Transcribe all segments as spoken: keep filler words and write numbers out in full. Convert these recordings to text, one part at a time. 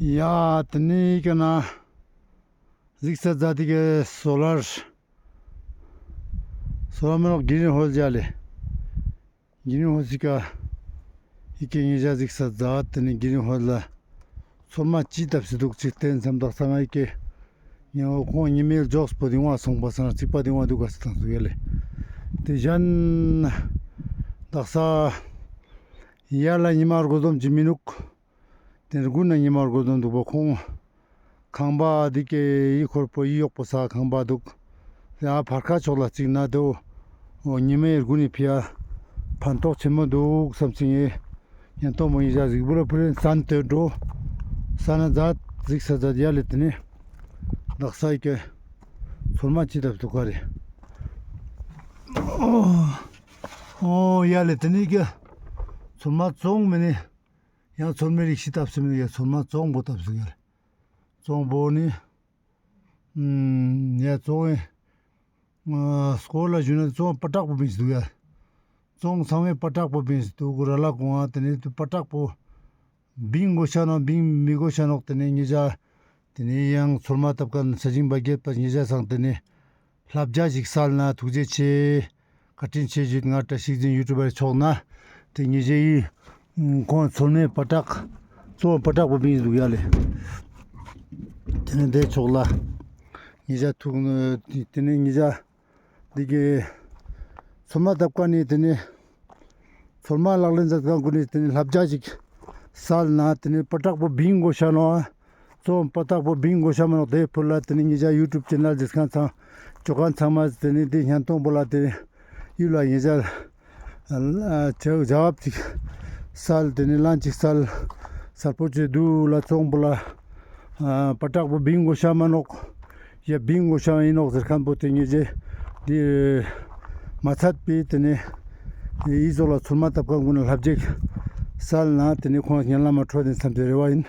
ཡ་ཏེ་ནེ་ཀ་ན་གཟིགས་ས་ཛད་དི་ཀ་སོ་ལར་སོ་ལར་མེ་ནོག་གི་རིན་ཧོལ་ཇལ་ལེ། གི་རིན་ཧོལ་ཞིག་ག་ཨི་ཀེ་ངེ་ཞ་གཟིགས་ས་ཛད། ཏེ་ནེ་གི་རིན་ཧོལ་ལ་ཚོར་མ་ཅི་ཏབ་སེ་དུག་ཅིག་ཏེན་སམ་དག་ས་ང་ཨི་ཀེ་ཉེ་བོ་ཁོང་ཉི་མའི་ཇོགས་པོ་དིང་བ་སོང་པ་སང་རྩིག་པ་དིང་བ་དུག་ག་སེ་ཏང་སུ་ཡ་ལེ། ཏེ་ཞན་དག་ས་ཡ་ལ་ཉི་མ་རྒོ་དོམ་ཅིག་མི་ནུག། ཏེ་རུ་གུན་ན་ཉི་མ་རྒོ་དོམ་དུག་པ་ཁོང་ཁང་པ་དི་ཀེ་ཡི་འཁོར་པོ་ཡི་ཡོག་པོ་ས་ཁང་པ་དུག། ཡ་ཕར་ཁ་ཕྱོགས་ལ་རྩིག་ན་ཏེ་འོ་ཉི་མའི་རྒུན་ནི་ཕི་ཡ་ཕན་ཐོགས་ཆེན་མོ་དུག་སམ་སེ་ངེ་ཉན་ཏོ་མོ་ཡི་ཞ་གཟིགས་བུ་ར་ཕུ་རེན་སན་ཏེ་འགྲོ་ས་ན་ཛད་གཟིགས་ས་ཛད་ཡ་ལེ། ཏེ་ནེ་དག་ས་ཨི་ཀེ་ཚོར་མ་ཅི་ཏབ་སེ་དུག་ག་རེ། འོ་ཡ་ལེ། ཏེ་ནེ་ཨི་ཀེ་ཚོར་མ་ཙོང་མེ་ནེ་ཡང་ཚོར་མའི་རིགས་ཤིག་ཏབ་སེ་མེ་ནེ་ཡ་ཚོར་མ་ཙོང་པོ་ཏབ་སེ་ཡ་ལེ། ཙོང་པོ་ནི་ཨུམ་ཡ་ཙོང་ངི་ཨ་སྐོར་ལ་ཞུ་ན་ཙོང་པ་ཏྲག་པོ་བིངས་སེ་དུག་ཡ། ཙོང་ཚང་མའི་པ་ཏྲག་པོ་བིངས་སེ་དུག་གུ་ར་ལ་གོང་ང་ཏེ་ནེ་ཏུ་པ་ཏྲག་པོ་བིང་གོ་ཤ་ནོག་བིང་མི་གོ་ཤ་ནོག། ཏེ་ནེ་ཉེ་ཞ་ཏེ་ནེ་ཡང་ཚོར་མ་ཏབ་ཁན་ས་ཞིང་པ་གྱད་པ་ཉེ་ཞ་སང་ཏེ་ནེ་ལྷབ་ཇ་ཞིག་སལ་ན་ཐུགས་རྗེ་ཆེ། བཀའ་དྲིན་ཆེ་ཞུས། ང་བཀྲ་ཤིས་འཛིན་ཡུ་ཊུབ་པར་ཕྱོགས་ན་ཏེ་ཉེ་ཞའི་ཁོང་ཚོར་མའི་པ་ཏྲག་ཙོང་པ་ཏྲག་པོ་བིངས་སེ་དུག་ཡ་ལེ། ཏེ་ནེ་ཏེ་ཕྱོགས་ལ་ཉེ་ཞ་ཐུག་ཏེ་ནེ་ཉེ་ཞ་འི་ཀེ་ཚོར་མ་ཏབ་ཁན་ནི་ཏེ་ནེ་ཚོར་མ་ལག་ལེན་ཛད་ཁན་གུན་ནི་ཏེ་ནེ་ལྷབ་ཇ་ཞིག་སལ་ན་ཏེ་ནེ་པ་ཏྲག་པོ་བིང་གོ་ཤ་ནོག། ཙོང་པ་ཏྲག་པོ་བིང་གོ་ཤ་མ་ནོག། ཏེ་ཕུལ་ལ་ཏེ་ནེ་ཉེ་ཞ་ཡུ་ཊུབ་ཅེ་ནལ་ཛད་ཁན་ཚང་ཅོ་ཁན་ཚང་མ་ཏེ་ནེ་ཏེ་ཉན་ཏོང་པོ་ལ་ཏེ་ཡུལ་ལ་ཉེ་ཞ་ཇ་བབ་ཅིག་སལ། ཏེ་ནེ་ལན་ཅིག་སལ་སལ་པོ་ཅིག་དུག་ལ་ཙོང་པོ་ལ་པ་ཏྲག་པོ་བིང་གོ་ཤ་མ་ནོག། ཡ་བིང་གོ་ཤ་ཨིན་ནོག་ཟེར་ཁན་པོ་ཏེ་ཉེ་ཞའི་ཏེ་མ་ཚད་པའི་ཏེ་ནེ་ཨི་ཙོགས་ལ་ཚོར་མ་ཏབ་ཁན་གུན་ན་ལྷབ་ཇ་སལ་ན་ཏེ་ནེ་ཁོང་ཉན་ལ་མ་ཁྲོ་ཏེ་སམ་ཏེ་རེ་བ་ཨིན།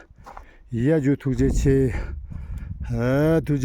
ཡ་ཇུ་ཐུགས་རྗེ་ཆེ། ཨ་ཐུགས་རྗེ།